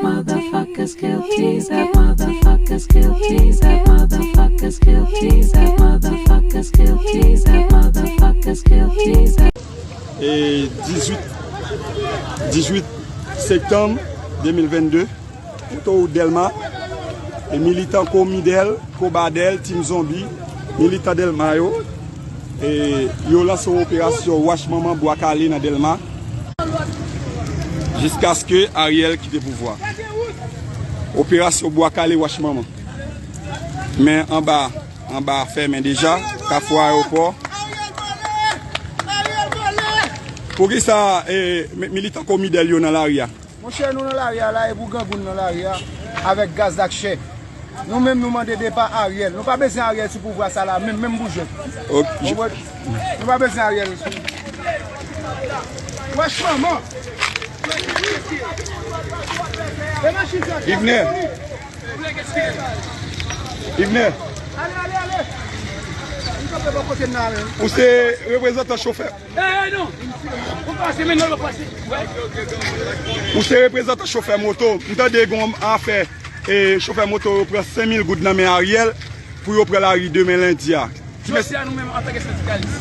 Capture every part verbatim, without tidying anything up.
Motherfuckers kill T Z, motherfuckers kill T Z, motherfuckers kill T Z, motherfuckers kill T Z, motherfuckers kill T Z. E dizuit, dizuit septanm de mil vennde, otowout Dèlma, e militan Komidèl, Kobadèl, Team Zonbi, militan Dèlma yo, e yo lanse yon operasyon Wach Manman Bwa Kale nan Dèlma, jiskaske Ariel kite pouvwa. Operasyon Bwa Kale Wach Manman. Men anba, anba fèmen deja, Kafou Ayewopò. Poukisa, e, mi-, militan Komidèl yo nan lari a? Monchè, nou nan lari a la, e pou grangoun nan lari a, avèk gaz ak chè. Nou menm, nou mande depa Ariel. Nou pa bezwen Ariel sou pouvwa sa la, menm, menm pou jwèt. Ok, je- Konprann? Nou pa bezwen Ariel sou. Wach manman! Yvner! Yvner! Ale, ale, ale! Ou se reprezantan chofè? Eh, non. Ou pase, men non, ou pase. Ou se reprezantan chofè moto. M tande gen yon afè, e, chofè moto yo pran senk mil goud nan men Ariel pou yo pran lari demen lendi a. Jodi a, nou menm, antanke sendikalis,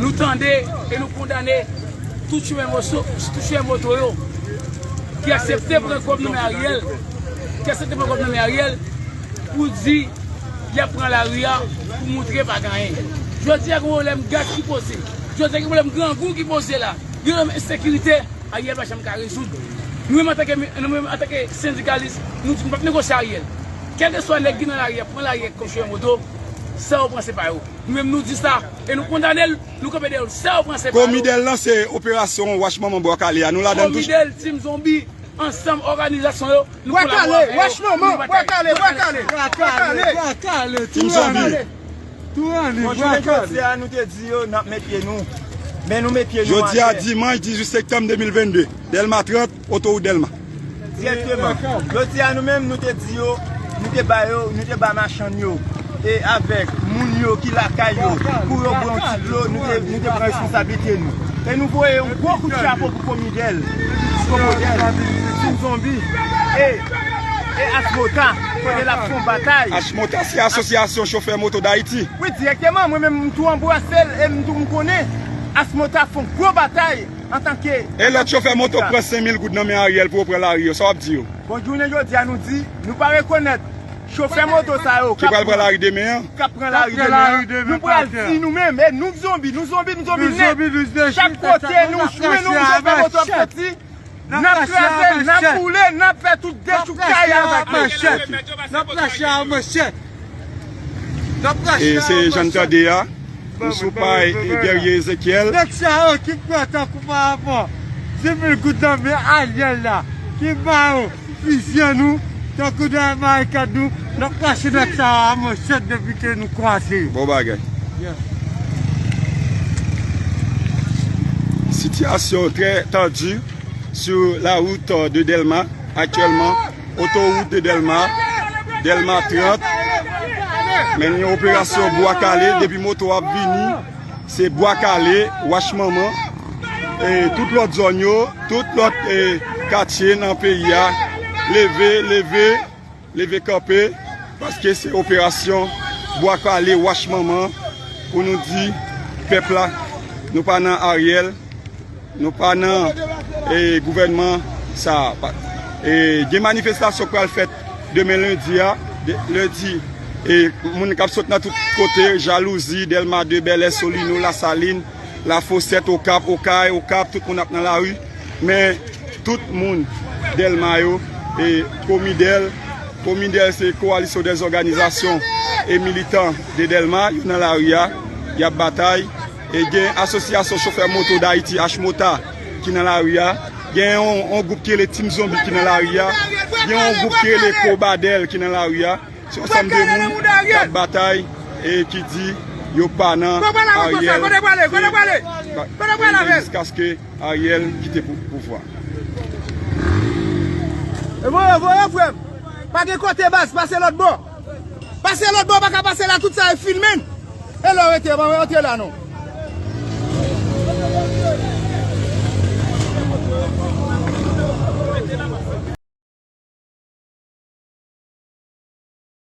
nou tande e nou kondane tout chofè moso-, tout chofè moto yo ki aksepte pran kòb nan men Ariel, ki aksepte pran kòb nan men Ariel pou di y ap pran lari a pou moutre pa gen anyen. Jodi a, gen pwoblèm gaz ki poze. Jodi a, gen pwoblèm grangou ki poze la. Gen pwoblèm ensekirite, Ariel pa janm ka rezoud. Nou menm antanke, nou menm antanke sendikalis, nou di nou p ap negosye Ariel. Kèlkeswa nèg ki nan lari a, pran lari a kòm chofè moto, sa yo pran se pa yo. Nou menm nou di sa, e nou kondane l, nou kanpe dèyè l, sa yo pran se pa yo. Komidèl lanse operasyon Wach Manman Bwa Kale a, nou ladan l tou. Komidèl, Team Zonbi, ansanm òganizasyon yo, nou kolabore avè yo. Bwa Kale, Wach Manman, Bwa Kale, Bwa Kale, Bwa Kale. Team Zonbi. Tou rale, bwa kale. Bon, jounen jodi a, nou te di yo, n ap met pye nou. Men nou met pye nou atè. Jodi a, dimanch dizuit septanm de mil vennde, Dèlma trant, otowout Dèlma. Dirèkteman. Jodi a, nou menm, nou te di yo, nou te ba yo, nou te ba machann yo, e avèk moun yo ki lakay yo, pou yo bwè yon ti dlo, nou te, nou te pran responsablite nou. E nou voye yon gwo kout chapo pou Komidèl, Komodèl, Team Zonbi, e, e Asmota, kote l ap fè yon batay. Asmota se Asosyasyon Chofè Moto Dayiti. Wi, dirèkteman, mwen menm, m tou anbrase l, e m tou m konnen Asmota fè yon gwo batay antanke. E lòt chofè moto pran senk mil goud nan men Ariel pou yo pran lari yo, sa w ap di yo? Bon, jounen jodi a, nou di, nou pa rekonèt chofè moto sa yo ki pral pran lari demen an. K ap pran lari demen an. Nou pral di nou menm, e nou zonbi, nou zonbi, nou zonbi nèt. Chak kote nou jwenn nou, chofè moto ap soti, n ap kraze l, n ap boule l, n ap fè tout dechoukay avèk yo. N ap rache a manchèt. E se jan n tande a, nou sou pay Guerrier Ezekiel. Nèg sa yo ki pran tankou pa rapò dis mil goud nan men Ariel la, ki ba yo vizyon nou, tankou nan barikad nou, n ap rache nèg sa yo a manchèt depi ke nou kwaze yo. Bon bagay. Sitiyasyon trè tandi sur la route de Dèlma aktyèlman. Otowout de Dèlma, Dèlma trant. Men yon operasyon Bwa Kale, depi moto ap vini, se Bwa Kale, Wach Manman, e tout lòt zòn yo, tout lòt, e, katye nan peyi a, leve, leve, leve kanpe, paske se operasyon Bwa Kale, Wach Manman, pou nou di pèp la, nou pa nan Ariel, nou pa nan, e, gouvènman sa a. Pa, e, gen manifestasyon k pral fèt demen lendi a, de, lendi, e, moun k ap sot nan tout kote, Jalouzi, Dèlma de, Bèlè, Solino, Lasalin, Lafosèt, Okap, Okay, Okap, tout moun ap nan lari. Men tout moun Dèlma yo, e, Komidèl, Komidèl se Coalition des Organisations et Militants de Dèlma, yo nan lari a, y ap batay. E gen Asosyasyon Chofè Moto Dayiti, H-Mota, ki nan lari a. Gen yon, yon gwoup ki rele Team Zonbi ki nan lari a. Gen yon gwoup ki rele Kobadèl ki nan lari a. Se yon ansanm de moun k ap batay e ki di yo pa nan Ariel. Jiskaske Ariel kite pou, pouvwa. E voye, voye, frè m. Pa gen kote baz, pase lòt bò. Pase lòt bò, pa ka pase la, tout sa e filme n. E lè w rete, pa antre la non.